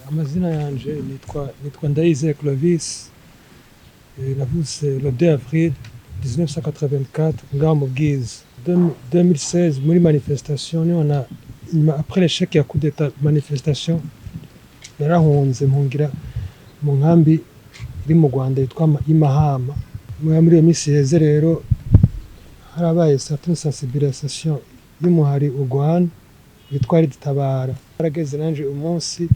Amazina yanje nitwa Ndayizeye Clovis, navutse le 2 avril 1984 ngaho mu Bwiza. 2016 muri manifestation niho na nyuma après l'échec ya coup d'état, manifestation, narahunze mpungira mu nkambi iri mu Rwanda yitwa y'Imahama. Muri iyo minsi iheze rero harabaye certaine sensibilisation y'umuhari urwana witwa Tabara. Harageze nanje umunsi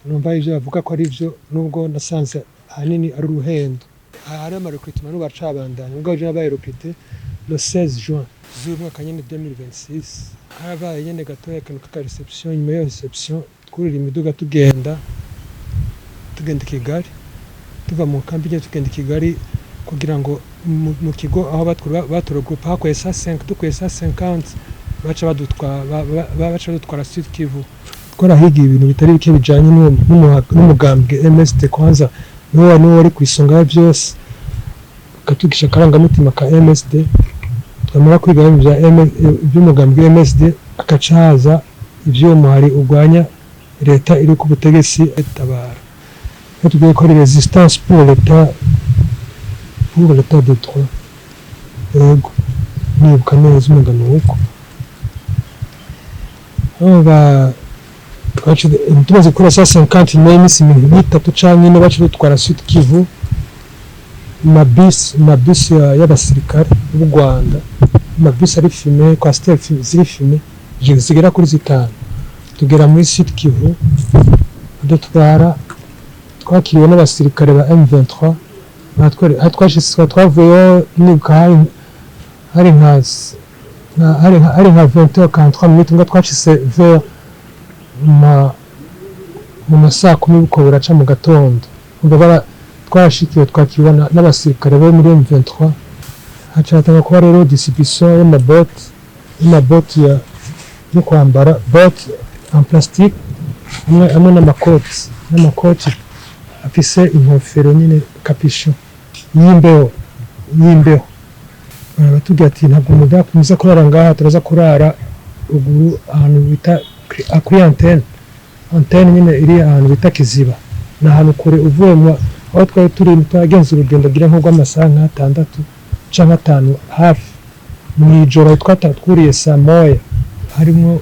numva ivyo bavuga ko ari vyo, nubwo nasanze ahanini ari uruhendo. Hari ama recrutement n'ubu aracabandanya, mugabo je nabaye recruté le 16 juin z'uyu mwaka nyene 2026. Harabaye nyene gatoya akantu k'aka réception. Nyuma y'iyo réception twurira imiduga tugenda i Kigali, tuva mu nkambi nyene tugenda i Kigali kugira ngo mu kigo aho baturegroupa hakoye saa 5, dukuye saa 50 baca badutwara Sud Kivu. Twarahigiye ibintu bitari bike bijanye n'umugambwe MSD. Kwanza niwo wari ku isonga ya vyose, akatwigisha akarangamutima ka MSD. Twamara kwiga ivy'umugambwe MSD, akaca haza ivy'uwo muhari urwanya leta iri ku butegetsi Tabara. Tubwiye ko ari résistance pour l'état de droit. Yego, nibuka neza umenga nuko ba tumaze gukora saa 50, nyuma y'iminsi 3 canke 4 baca dutwara Sud Kivu mabisi y'abasirikare b'u Rwanda, amabisi ari fumé, coaster ziri fumé zigera kuri 5. Tugera muri Sud Kivu dutwara, twakiriwe n'abasirikare ba M23. Twashitse, twavuyeyo, nibuka hari nka 20h43 minutes, ngo twashitse vers mu masaa 10 buko buraca mu gatondo. Umva twarashikiwe, twakirwa n'abasirikare bo muri M23. Haca hatanga kuba rero distribution y'amaboti yo kwambara, bottes en plastique hamwe n'amakoti afise inkofero nyine, capuchon y'imbeho. Baratubwira ati: "Ntabwo muza kurara ngaha, turaza kurara ruguru ahantu bita kuri antenne nyine iri ahantu bita Kiziba." Ni ahantu kure uvuye mu aho twari turi. Twagenze urugendo gira nko rw'amasaha nk'6 canke 5 hafi. Mw'ijoro twuriye saa 1, harimwo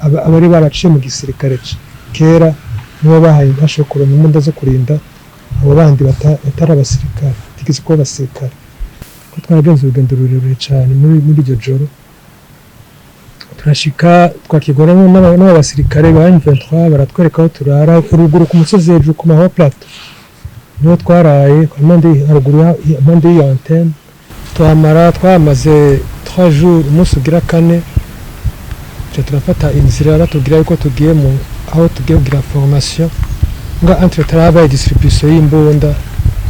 abari baraciye mu gisirikare kera, nibo bahaye bashoboye kuronka imbunda zo kurinda abo bandi batari abasirikare, batigeze kuba abasirikare, ko twaragenze urugendo rurerure cane. Muri iryo joro turashika, twakirwa n'aba basirikare ba M23, baratwereka aho turara ruguru ku musozi hejuru ku ma hauts plateaux. Niho twaraye impande haruguru impande y'iyo antenne. Twamaze 3 jours. Umunsi ugira kane tuca turafata inzira, batubwira yuko tugiye mu aho tugiye kugira formation. Nga entre tarabaye distribution y'imbunda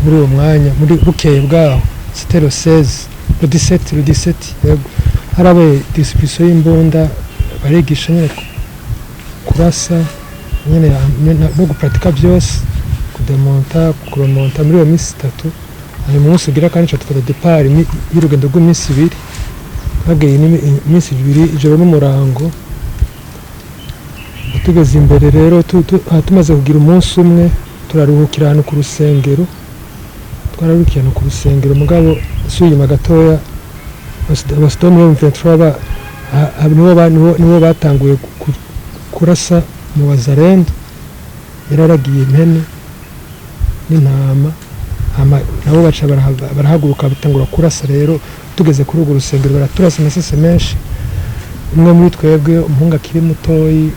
muri uwo mwanya, muri bukeye bwaho, c'était le 16, le 17, le 17, yego, harabaye distribution y'imbunda. Barigisha nyine kurasa nyine no gupratika byose, kudemonta, kuremonta, muri iyo minsi 3. Hanyuma umunsi ugira kane tuca dufata départ y'urugendo rw'iminsi 2. Twagiye iminsi 2, ijoro n'umurango. Tugeze imbere rero, tumaze kugira umunsi umwe, turaruhukira ahantu ku rusengero. Twararuhukiye ahantu ku rusengero, mugabo usubiye inyuma gatoya, abasirikare muri M23 nibo batanguye kurasa mu wazalendo yararagiye impene n'intama. Hama nabo baca barahaguruka, batangura kurasa. Rero tugeze kuri urwo rusengero baraturasa amasase menshi. Umwe muri twebwe, umuhungu akiri mutoyi,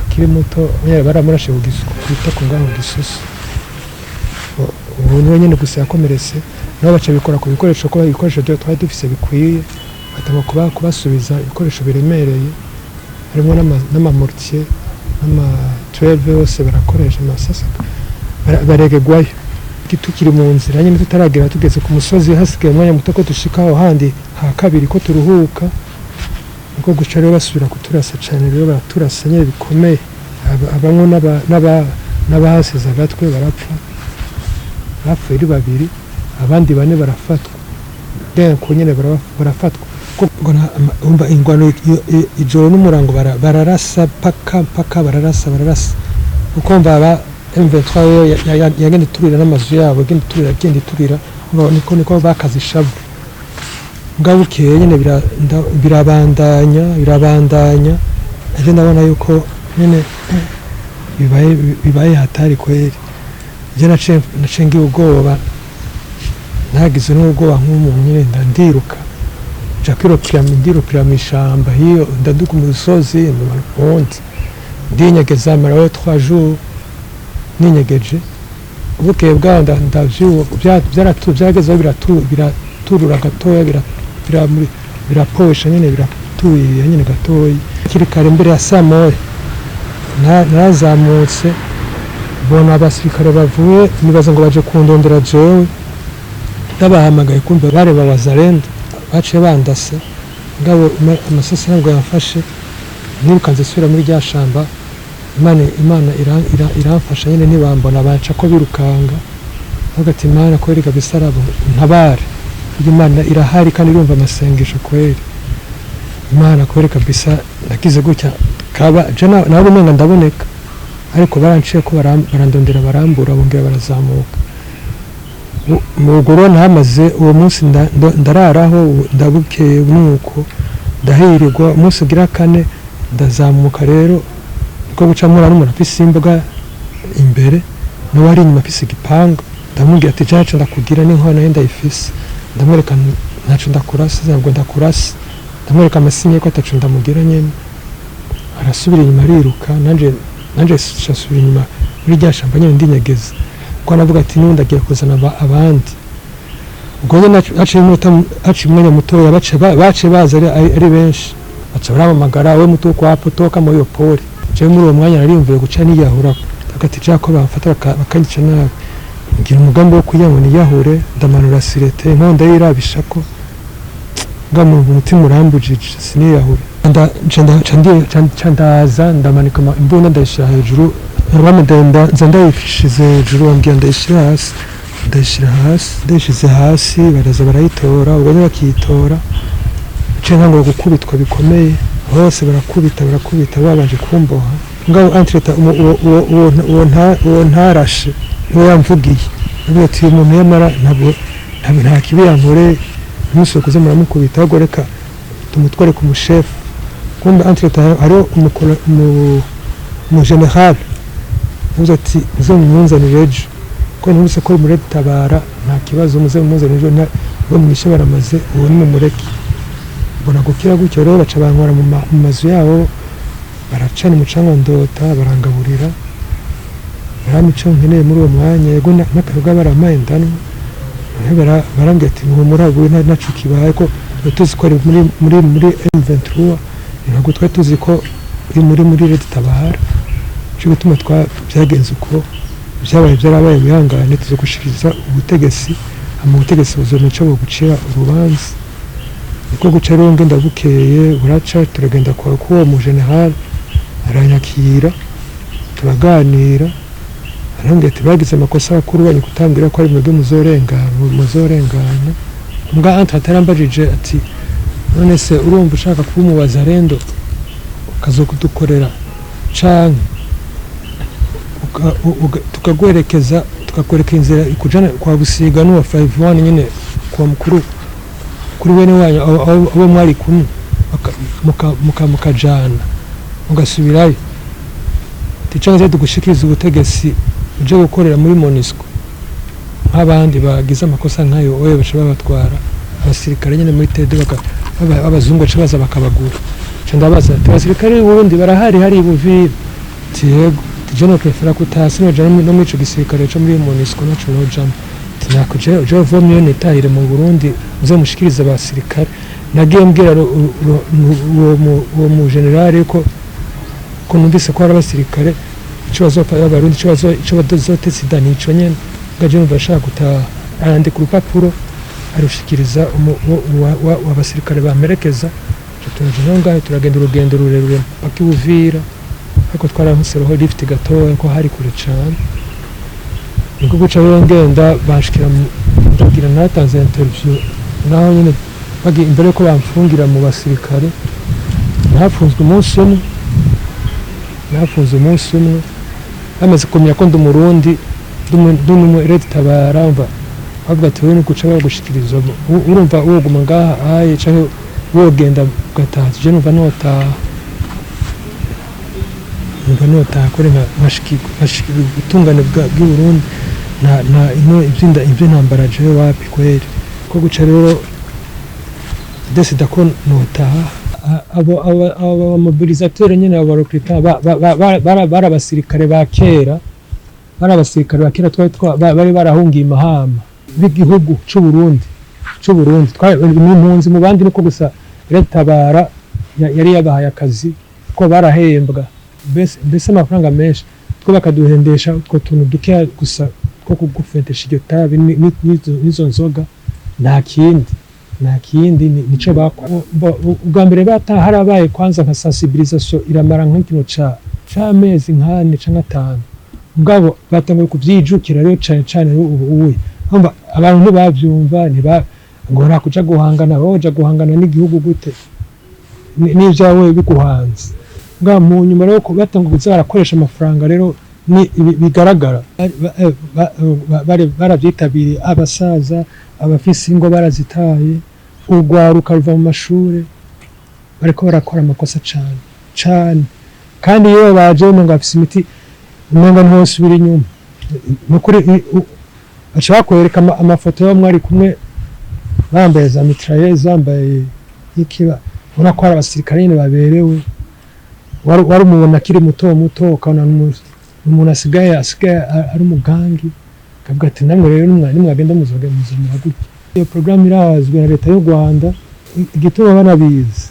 akiri muto nyine, baramurashe ku itako ngaho gisusu. Ubu niwe nyine gusa yakomeretse. Nabo baca bikora ku bikoresho, ko ibikoresho byo twari dufise bikwiye, batanga kubasubiza ibikoresho biremereye, harimo n'ama mortier n'ama 12 yose barakoresha amasasa, baregegwayo. Tukiri mu nzira nyine, tutaragera, tugeze ku musozi, hasigaye umwanya muto ko dushika aho handi ha kabiri ko turuhuka, niko guca rero basubira kuturasa cane. Rero baraturasa nyine bikomeye. Abamwe n'abahasize agatwe barapfa, bapfuye ari babiri, abandi bane barafatwa. Denko nyine barafatwa. Umva ingwano ijoro n'umurango, bararasa paka paka, bararasa bararasa. Kuko mbaba M23 yo yagenda iturira n'amazu yabo, igenda iturira, igenda iturira, ngo niko bakaze ishavu. Mugabo bukeye nyene birabandanya, birabandanya. Aje ndabona yuko nyene bibaye hatari kweri. Je naciye ngira ubwoba, ntagize n'ubwoba nk'umuntu nyene, ndiruka nja kwirukira, ndirukira mw'ishamba hiyo, ndaduga mu rusozi, ndamanuka uwundi, ndinyegeza, marayo 3 jours ninyegeje. Bukeye bwaho ndavyuka, vyagezeho biraturura gatoya, biraposha nyene, biratuye nyene gatoya. Kiri kare, mbere ya saa moya, narazamutse, mbona abasirikare bavuye, nibaza ngo baje kundondera jewe. Ndabahamagaye, kumva bareba Wazalendo, baciye bandasa. Ngabo amasasi ntabwo yamfashe. Nirukanze nsubira muri rya shamba. Imana iramfasha nyine, ntibambona, baca ko birukanga. Bavuga ati: "Imana kweri kabisa, arabo ntabare." Imana irahari kandi irumva amasengesho kweri. Imana kweri kabisa. Nagize gutya kaba je nawe umenga ndaboneka, ariko baranciye ko barandondera, barambura, bongera barazamuka. Mu rugoro nahamaze uwo munsi, ndararaho, ndabukeye nuko ndahirirwa. Umunsi ugira kane ndazamuka rero, niko guca mpura n'umuntu afise imbwa imbere, n'uwari ari inyuma afise igipanga. Ndamubwira ati: "Jacu ndakugira n'inkono nayo ndayifise." Ndamwereka, ntaco ndakurasa, ntabwo ndakurasa. Ndamwereka amasinye ko ataco ndamugira nyene. Arasubira inyuma ariruka, nanje nsubira inyuma muri rya shamba nyene, ndinyegeza, kuko navuga ati n'ubundi agiye kuzana abandi. Ubwo nyene haciye umwanya mutoya, baciye baza ari benshi, baca barampamagara: "We mutu kwa hapo, toka muri iyo pori." Jewe muri uwo mwanya narimvuye guca niyahura, hagati ko bamfata bakanyica nabi. Ngira umugambi wo kugira ngo niyahure, ndamanura sûreté, inkondo ndayirabishako, nga mu mutima urambujije, siniyahure. Nca ndaza ndamanika imbunda, ndayishyira hejuru. Nza ndayishize hejuru, bambwira ndayishyira hasi. Ndayishyira hasi, ndayishyize hasi, baraza barayitora. Ubwo nyine bakiyitora, nciye ntangura gukubitwa bikomeye hose, barakubita, barakubita, babanje kumboha. Ngabo entre-temps uwo ntarashe niwe yamvugiye, avuga ati: "Uyu muntu yamara ntabwo nta kibi yankoreye, ntimusubire kuza muramukubita, ahubwo reka tumutware ku mushefu." Kumbe entre-temps hariho umu général yavuze ati: "Muze mumunzanire ejo, ko numvise ko muri tabara nta kibazo, muze mumunzanire ejo, bo mwishe baramaze, uwo ni mumureke." Mbona gukira gutyo rero, baca bantwara mu mazu yabo, baracana umucanga, ndota, barangaburira, barampa ico nkeneye muri uwo mwanya. Yego, n'akayoga barampaye ndanywa. Noneho barambwira ati: "Muhumura, ubu ntaco kibaye, ko twari tuzi ko ari muri M23, ntabwo twari tuzi ko uri muri Red Tabara. Nico gituma twa byagenze uko byabaye, byarabaye, wihangane, tuza gushikiriza ubutegetsi, hama ubutegetsi buzomenya ico bugucira urubanza." Niko guca rero ngenda. Bukeye buraca, turagenda kwa kuwo mu général, aranyakira, turaganira. Arambwira ati: "Bagize amakosa bakuru banyu kutambwira ko ari mwebwe muzorengana." Mbwa entre atarambajije ati: "None se urumva ushaka kuba umuwazalendo, ukazokudukorera, canke tukaguherekeza, tukakwereka inzira ikujana kwa Busiga n'uwa 51 nyine, kwa mukuru kuri bene wanyu, abo mwari kumwe, mukajana mugasubirayo, canke se tugushikiriza ubutegetsi, uje gukorera muri MONUSCO nk'abandi bagize amakosa nk'ayo?" Oya, baca babatwara abasirikare nyine muri TD, abazungu baca baza bakabagura. Nca ndabaza ati: "Abasirikare b'Uburundi barahari hari i Buvira?" Ati: "Yego." Ati: "Je no préféra kutaha, sinoja no muri ico gisirikare co muri MONUSCO, naco nojamwo." Ati: "Nako je vaut mieux nitahire mu Burundi, muze mushikirize abasirikare." Nagiye mbwira uwo mu général ko numvise ko hari abasirikare, ico bazopfa abarundi, ico bazotesida nico nyene. Ngaje numva ashaka gutaha, arandika urupapuro, arushikiriza abasirikare bamperekeza. Turaja no ngaho, turagenda urugendo rurerure mpaka i Buvira, ariko twararonseho lift gatoya ko hari kure cane. Niko guca rero ngenda, banshikira ndagira natanze interview naho nyene bagiye imbere ko bamfungira mu basirikare. Nafunzwe umunsi umwe, nafunze umunsi umwe. Bamaze kumenya ko ndi Umurundi, ndi umu RED Tabara, umva bavuga ati: "Wowe ni guca bagushikiriza, urumva woguma ngaha aye canke wogenda ugataha?" Je numva notaha, numva notaha kure, nkashikira ubutungane bw'i Burundi. Nta ino ivyinda ivy'intambara jewe wapi kweri. Ko guca rero décida ko notaha. Abo mobilisateurs nyene, abo recrutants bari abasirikare ba kera, bari abasirikare ba kera twari bari barahungiye imahama b'igihugu c'u Burundi, c'u Burundi. Ni impunzi mu bandi, niko gusa RED Tabara yari yabahaye akazi ko barahembwa mbese amafaranga menshi, two bakaduhendesha utwo tuntu dukeya gusa two kugufetesha iryo tabi n'izo nzoga, nta kindi, nta kindi. Nico bakora. Ubwa mbere bata harabaye kwanza nka sensibilisation, iramara nk'ikintu c'amezi nk'ane canke 5, mugabo batanguye kuvyijukira rero cane cane ubu ubuye. Urumva abantu ntibavyumva, ntiba ngo nta kuja guhangana, woja guhangana n'igihugu gute n'ivyawe biguhanze? Mugabo mu nyuma rero batanguye kuza barakoresha amafaranga rero ni bigaragara baravyitabiriye, abasaza, abafise ingo barazitaye, urwaruka ruva mu mashure, bariko barakora amakosa cane cane. Kandi iyo baje umengo bafise imiti, umengo ntiwosubira inyuma. Nukuri baca bakwereka amafoto y'abo mwari kumwe bambaye za mitrailleuse, bambaye ikiba, ubona ko hari abasirikare nyene baberewe. Wari umubona akiri muto muto, ukabona umuntu asigaye ari umugangi, akavuga ati: "Namwe rero nimwagenda muzomera gutya." Iyo porogaramu irazwi na leta y'u Rwanda. Igituma banabizi,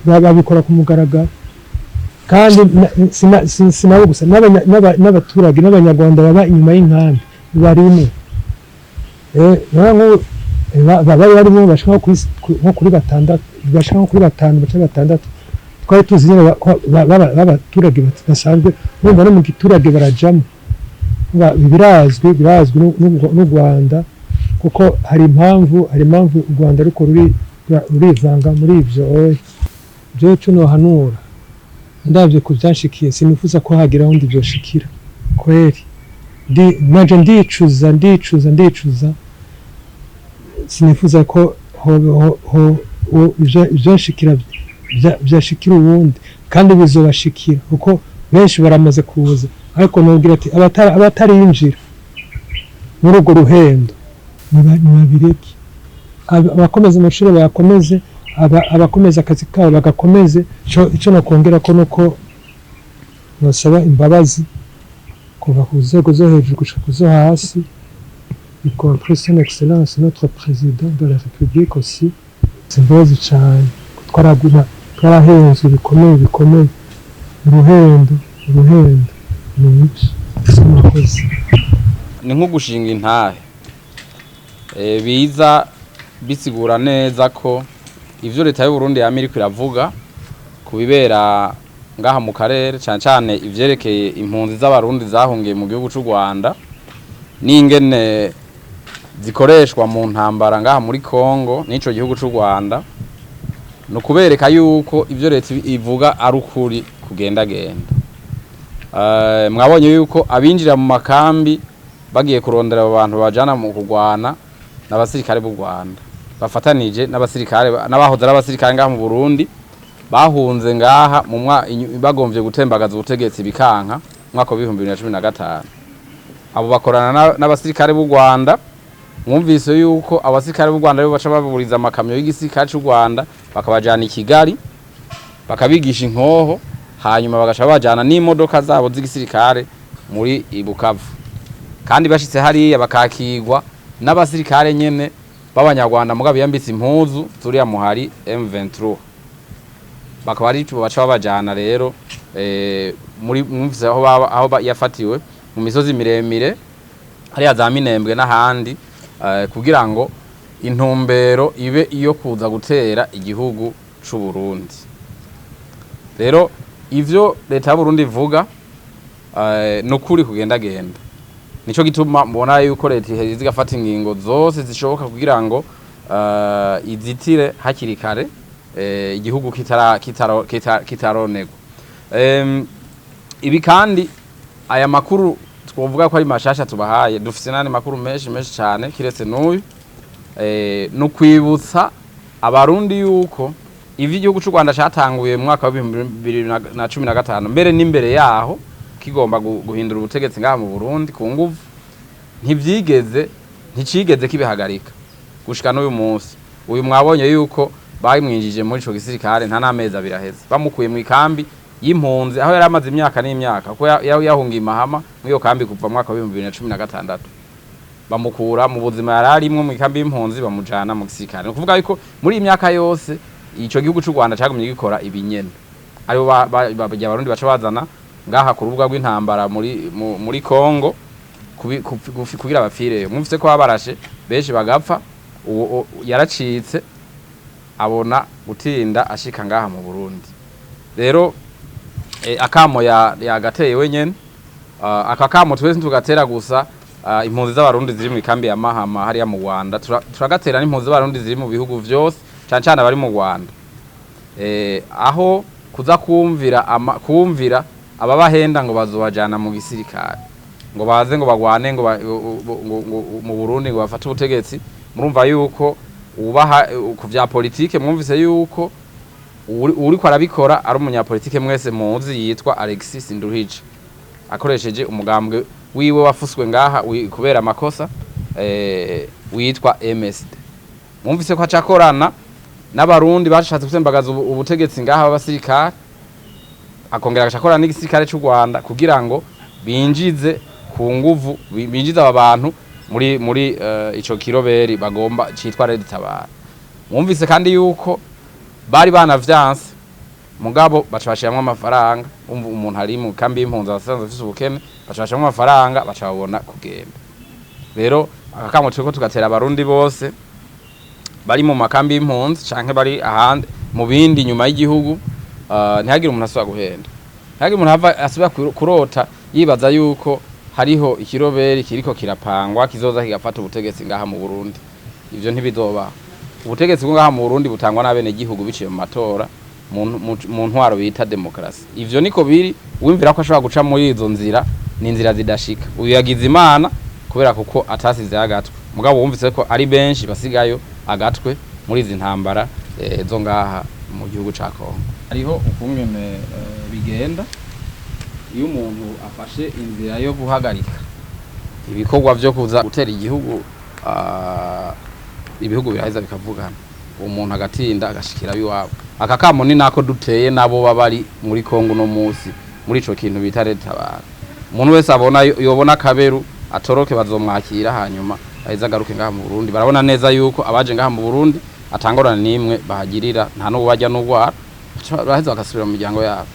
babikora ku mugaragaro. Kandi sinabo gusa, n'abaturage n'Abanyarwanda baba inyuma y'inkambi barimo. Nk'ubu, bari barimo bashika nko kuri batandatu, bashika nko kuri batanu, baca batandatu twari tuzi nyene b'abaturage basanzwe. Urumva no mu giturage barajamo. Birazwi, birazwi n'u Rwanda, kuko hari impamvu u Rwanda ariko rurivanga muri ivyo. Oya, jewe ico nohanura, ndavye ku vyanshikiye, sinifuza ko hagira aho vyoshikira kweri. Naje ndicuza, ndicuza, ndicuza. Sinifuza ko ivyonshikira vyashikira uwundi, kandi bizobashikira kuko benshi baramaze kuza. Ariko nobwira ati abatarinjira muri urwo ruhendo nibabireke. Abakomeza amashuri bayakomeze, abakomeza akazi kabo bagakomeze. Ico nokongera ko nuko nosaba imbabazi kuva ku nzego zo hejuru gushika ku zo hasi, y compris son excellence notre président de la République aussi. Imbabazi cane, twaraguma twarahenzwe bikomeye bikomeye. Uruhendo, uruhendo ni ibyo. Murakoze. Ni nko gushinga intahe. Biza bisigura neza ko ivyo leta y'u Burundi yama iriko iravuga ku bibera ngaha mu karere, cane cane ivyerekeye impunzi z'Abarundi zahungiye mu gihugu c'u Rwanda n'ingene zikoreshwa mu ntambara ngaha muri Kongo n'ico gihugu c'u Rwanda, ni ukubereka yuko ivyo leta ivuga ari ukuri kugendagenda. Mwabonye yuko abinjira mu makambi bagiye kurondera abo bantu bajana mu kurwana n'abasirikare b'u Rwanda bafatanije n'abasirikare n'abahoze ari abasirikare ngaha mu Burundi, bahunze ngaha mu bagomvye gutembagaza ubutegetsi bikanka mwaka wa 2015. Abo bakorana n'abasirikare b'u Rwanda. Mwumvise yuko abasirikare b'u Rwanda aribo baca baburiza amakamyo y'igisirikare c'u Rwanda, bakabajana i Kigali, bakabigisha inkoho, hanyuma bagaca bajana n'imodoka zabo z'igisirikare muri Bukavu. Kandi bashitse hariya bakakirwa n'abasirikare nyene b'Abanyarwanda, mugabo biyambitse impuzu zuriya muhari M23, bakaba ari ico baca babajana rero. Muri mwumvise aho baba, aho yafatiwe mu misozi miremire hariya za Minembwe n'ahandi, kugira ngo intumbero ibe iyo kuza gutera igihugu c'u Burundi. Rero ivyo leta y'u Burundi ivuga ni ukuri kugendagenda. Nico gituma mbona yuko leta iheza igafata ingingo zose zishoboka kugira ngo izitire hakiri kare, igihugu kitaronerwa. Ibi kandi Aya makuru twovuga ko ari mashasha tubahaye, dufise n'andi makuru menshi menshi cyane kiretse n'uyu. No kwibutsa Abarundi yuko ivyo igihugu c'u Rwanda catanguye mu mwaka wa 2015, mbere n'imbere yaho, kigomba guhindura ubutegetsi ngaha mu Burundi ku nguvu, ntivyigeze, nticigeze kibihagarika gushika n'uyu munsi. Uyu mwabonye yuko bamwinjije muri ico gisirikare nta n'amezi 2 aheze, bamukuye mu ikambi y'impunzi aho yari amaze imyaka n'imyaka, kuko yahungiye Mahama muri iyo kambi kuva mu mwaka wa 2016. Bamukura mu buzima yari arimwo mu ikambi y'impunzi, bamujana mu gisirikare. Ni ukuvuga yuko muri iyi myaka yose ico gihugu c'u Rwanda cagumye gikora ibinyene, aribo Abarundi baca bazana ngaha ku rubuga rw'intambara muri Kongo kugira bapfireyo. Mwumvise ko babarashe benshi bagapfa. Uwo yaracitse, abona gutinda ashika ngaha mu Burundi. Rero akamo yagateye wenyene. Aka kamo twese tugatera gusa impunzi z'Abarundi ziri mu ikambi ya Mahama hariya mu Rwanda, turagatera n'impunzi z'Abarundi ziri mu bihugu vyose, cane cane abari mu Rwanda, aho kuza kumvira ababahenda ngo bazobajana mu gisirikare, ngo baze ngo bagwane ngo mu Burundi ngo bafate ubutegetsi. Murumva yuko ubaha ku vya politike, mwumvise yuko uriko arabikora ari umunyapolitike mwese muzi yitwa Alexis Nduhije, akoresheje umugambwe wiwe wafuswe ngaha kubera amakosa, witwa MSD. Mwumvise ko acakorana n'Abarundi bashatse gutembagaza ubutegetsi ngaha b'abasirikare, akongera agacakorana n'igisirikare c'u Rwanda kugira ngo binjize ku nguvu, binjize aba bantu muri ico kiroberi bagomba citwa Red Tabara. Mwumvise kandi yuko bari banavyanse, mugabo baca bashiramwo amafaranga. Umva, umuntu ari mu kambi y'impunzi asanzwe afise ubukene, baca bashiramwo amafaranga, baca babona kugenda. Rero aka kamo turiko tugatera Abarundi bose bari mu makambi y'impunzi canke bari ahandi mu bindi nyuma y'igihugu, ntihagire umuntu asubira guhenda, ntihagire umuntu asubira kurota yibaza yuko hariho ikiroberi kiriko kirapangwa kizoza kigafata ubutegetsi ngaha mu Burundi. Ivyo ntibizobaho. Ubutegetsi bwo ngaha mu Burundi butangwa n'abene gihugu biciye mu matora, mu ntwaro bita demokarasi. Ivyo niko biri. Wimvira ko ashobora guca muri izo nzira, ni inzira zidashika. Uyu yagize Imana kubera kuko atasize agatwe, mugabo wumvise ko ari benshi basigayo agatwe muri izi ntambara zo ngaha mu gihugu ca Kongo. Hariho ukungene bigenda iyo umuntu afashe inzira yo guhagarika ibikorwa vyo kuza gutera igihugu, ibihugu biraheza bikavugana, uwo muntu agatinda agashikira iwabo. Aka kamo ni nako duteye nabo baba bari muri Kongo no musi muri ico kintu bita Red Tabara. Umuntu wese abona yobona akaberu atoroke, bazomwakira, hanyuma aheze agaruke ngaha mu Burundi. Barabona neza yuko abaje ngaha mu Burundi atangorana nimwe bahagirira, nta n'ubu bajya n'ugwara, baheza bagasubira mu miryango yabo.